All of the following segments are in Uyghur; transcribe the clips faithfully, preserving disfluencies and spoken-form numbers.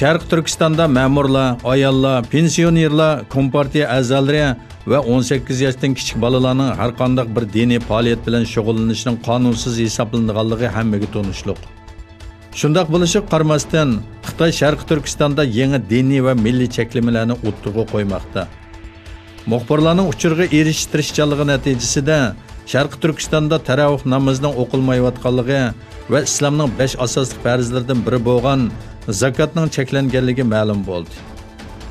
شەرقىي تۈركىستاندا مەمۇرلار، ئاياللار، پېنسىيونېرلار، كومپارتىيە ئەزالىرى ۋە ئون سەككىز ياشتىن كىچىك بالىلارنىڭ ھەرقانداق بىر دىنىي پائالىيەت بىلەن شۇغۇللىنىشىنىڭ قانۇنسىز ھېسابلىنىدىغانلىقى ھەممىگە تونۇشلۇق. شۇنداق بولۇشىغا قارىماستىن، خىتاي شەرقىي تۈركىستاندا يېڭى دىنىي ۋە مىللىي چەكلىمىلەرنى ئوتتۇرىغا قويماقتا. مۇخبىرلارنىڭ ئۇچۇرغا ئېرىشىش تىرىشچانلىقى نەتىجىسىدە، شەرقىي تۈركىستاندا تەراۋىھ نامىزىنىڭ ئوقۇلمايۋاتقانلىقى ۋە ئىسلامنىڭ بەش ئاساسلىق پەرزلىرىدىن بىرى بولغان زاكاتنىڭ چەكلەنگەنلىكى مەلۇم بولدى.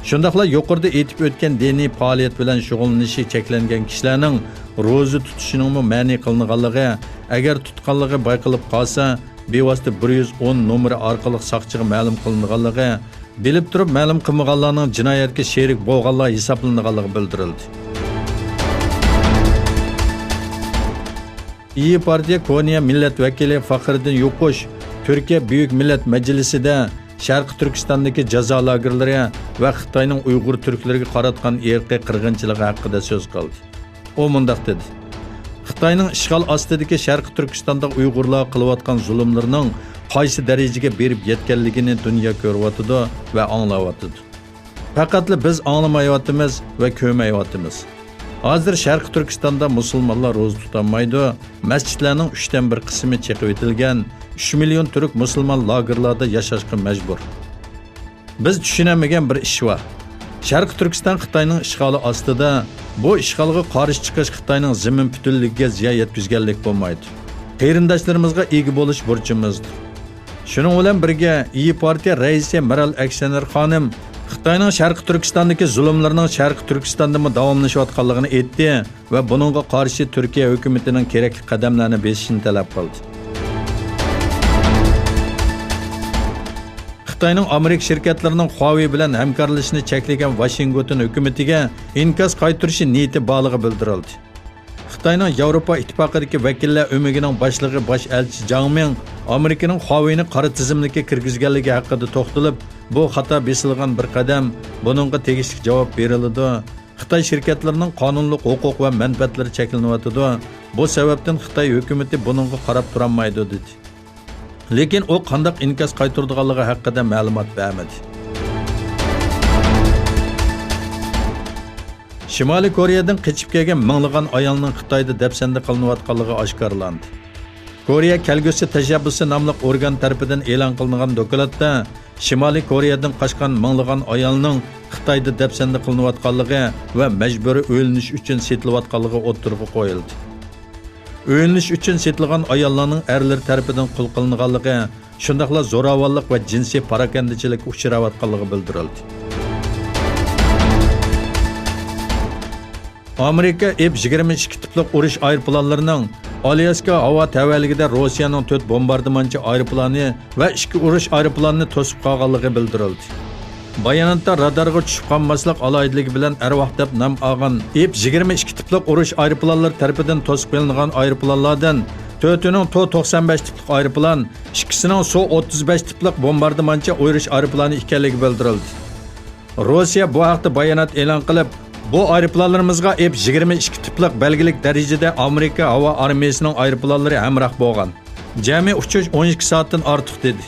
شۇنداقلا يۇقىرىدا ئېيتىپ ئۆتكەن دىنىي پائالىيەت بىلەن شۇغۇللىنىشى چەكلەنگەن كىشىلەرنىڭ روزا تۇتۇشىنىڭمۇ مەنئى قىلىنغانلىقى، ئەگەر تۇتقانلىقى بايقىلىپ قالسا، بىۋاسىتە بىر يۈز ئون نومۇرى ئارقىلىق ساقچىغا مەلۇم قىلىنىدىغانلىقى، بىلىپ تۇرۇپ مەلۇم قىلمىغانلارنىڭ جىنايەتكە شېرىك بولغانلار ھېسابلىنىدىغانلىقى بىلدۈرۈلدى. ئىيى پارتىيە كونيا مىللەت ۋەكىلى فەخرىدىن يوقۇش تۈركىيە بۈيۈك مىللەت مەجلىسىدە شەرقىي تۈركىستاندىكى جازا لاگېرلىرى ۋە خىتاينىڭ ئۇيغۇر تۈركلىرىگە قاراتقان ئىرقىي قىرغىنچىلىقى ھەققىدە سۆز قىلدى. ئۇ مۇنداق دېدى: «خىتاينىڭ ئىشغال ئاستىدىكى شەرقىي تۈركىستاندا ئۇيغۇرلارغا قىلىۋاتقان زۇلۇملىرىنىڭ قايسى دەرىجىگە بېرىپ يەتكەنلىكىنى دۇنيا كۆرۈۋاتىدۇ ۋە ئاڭلاۋاتىدۇ. پەقەتلا بىز ئاڭلىمايۋاتىمىز ۋە كۆرمەيۋاتىمىز. ھازىر شەرقىي تۈركىستاندا مۇسۇلمانلار روزا تۇتالمايدۇ، مەسچىتلەرنىڭ ئۈچتىن بىر قىسمى چېقىۋېتىلگەن، ئۈچ مىليون تۈرك مۇسۇلمان لاگېرلاردا ياشاشقا مەجبۇر. بىز چۈشىنەلمىگەن بىر ئىش بار. شەرقىي تۈركىستان خىتاينىڭ ئىشغالى ئاستىدا. بۇ ئىشغالغا قارشى چىقىش خىتاينىڭ زېمىن پۈتۈنلۈكىگە زىيان يەتكۈزگەنلىك بولمايدۇ. قېرىنداشلىرىمىزغا ئىگە بولۇش بۇرچىمىزدۇر.» شۇنىڭ بىلەن بىرگە، ئىيى پارتىيە رەئىسى مىرال ئەكسەنەر خانىم خىتاينىڭ شەرقىي تۈركىستاندىكى زۇلۇملىرىنىڭ شەرقىي تۈركىستاندىمۇ داۋاملىشىۋاتقانلىقىنى ئېيتتى ۋە بۇنىڭغا قارشى تۈركىيە ھۆكۈمىتىنىڭ كېرەكلىك قەدەملەرنى بېسىشىنى تەلەپ قىلدى. خىتاينىڭ ئامېرىكا شىركەتلىرىنىڭ خۇاۋېي بىلەن ھەمكارلىشىشىنى چەكلىگەن ۋاشىنگتون ھۆكۈمىتىگە ئىنكاس قايتۇرۇشى نىيىتى بارلىقى بىلدۈرۈلدى. خىتاينىڭ ياۋروپا ئىتتىپاقىدىكى ۋەكىللەر ئۆمىكىنىڭ باشلىقى باش ئەلچىسى جاڭ مىڭ ئامېرىكىنىڭ خۇاۋېينى قارا تىزىملىككە كىرگۈزگەنلىكى ھەققىدە توختىلىپ، بۇ خاتا بېسىلغان بىر قەدەم، بۇنىڭغا تېگىشلىك جاۋاب بېرىلىدۇ. خىتاي شىركەتلىرىنىڭ قانۇنلۇق ھوقۇق ۋە مەنپەئەتلىرى چەكلىنىۋاتىدۇ. بۇ سەۋەبتىن خىتاي ھۆكۈمىتى بۇنىڭغا قاراپ تۇرالمايدۇ، دېدى. لېكىن ئۇ قانداق ئىنكاس قايتۇرىدىغانلىقى ھەققىدە مەلۇمات بەرمىدى. شىمالىي كورېيەدىن قېچىپ كەلگەن مىڭلىغان ئايالنىڭ خىتايدا دەپسەندە قىلىنىۋاتقانلىقى ئاشكارىلاندى. كورېيە كەلگۈسى تەشەببۇسى ناملىق ئورگان تەرىپىدىن ئېلان قىلىنغان دوكلاتتا شىمالىي كورېيەدىن قاچقان مىڭلىغان ئايالنىڭ خىتايدا دەپسەندە قىلىنىۋاتقانلىقى ۋە مەجبۇرىي ئۆيلىنىش ئۈچۈن سېتىلىۋاتقانلىقى ئوتتۇرىغا قويۇلدى. ئۆيلىنىش ئۈچۈن سېتىلغان ئاياللارنىڭ ئەرلىرى تەرىپىدىن قۇل قىلىنغانلىقى، شۇنداقلا زوراۋانلىق ۋە جىنسىي پاراكەندىچىلىككە ئۇچراۋاتقانلىقى بىلدۈرۈلدى. ئامېرىكا ئېف يىگىرمە ئىككى تىپلىق ئۇرۇش ئايروپىلانلىرىنىڭ ئالياسكا ھاۋا تەۋەلىكىدە روسىيەنىڭ تۆت بومباردىمانچى ئايروپىلانى ۋە ئىككى ئۇرۇش ئايروپىلانىنى توسۇپ قالغانلىقى بىلدۈرۈلدى. باياناتتا رادارغا چۈشۈپ قالماسلىق ئالاھىدىلىكى بىلەن ئەرۋاھ دەپ نام ئالغان ئېف يىگىرمە ئىككى تىپلىق ئۇرۇش ئايروپىلانلىرى تەرىپىدىن توسۇپ قېلىنغان ئايروپىلانلاردىن تۆتىنىڭ تو توقسان بەش تىپلىق ئايروپىلان، ئىككىسىنىڭ سۇ ئوتتۇز بەش تىپلىق بومباردىمانچى ئۇرۇش ئايروپىلانى ئىكەنلىكى بىلدۈرۈلدى. روسىيە بۇ ھەقتە بايانات ئېلان قىلىپ، بۇ ئايروپىلانلىرىمىزغا ئېف يىگىرمە ئىككى تىپلىق بەلگىلىك دەرىجىدە ئامېرىكا ھاۋا ئارمىيىسىنىڭ ئايروپىلانلىرى ھەمراھ بولغان. جەمئىي ئۇچۇش ئون ئىككى سائەتتىن ئارتۇق، دېدى.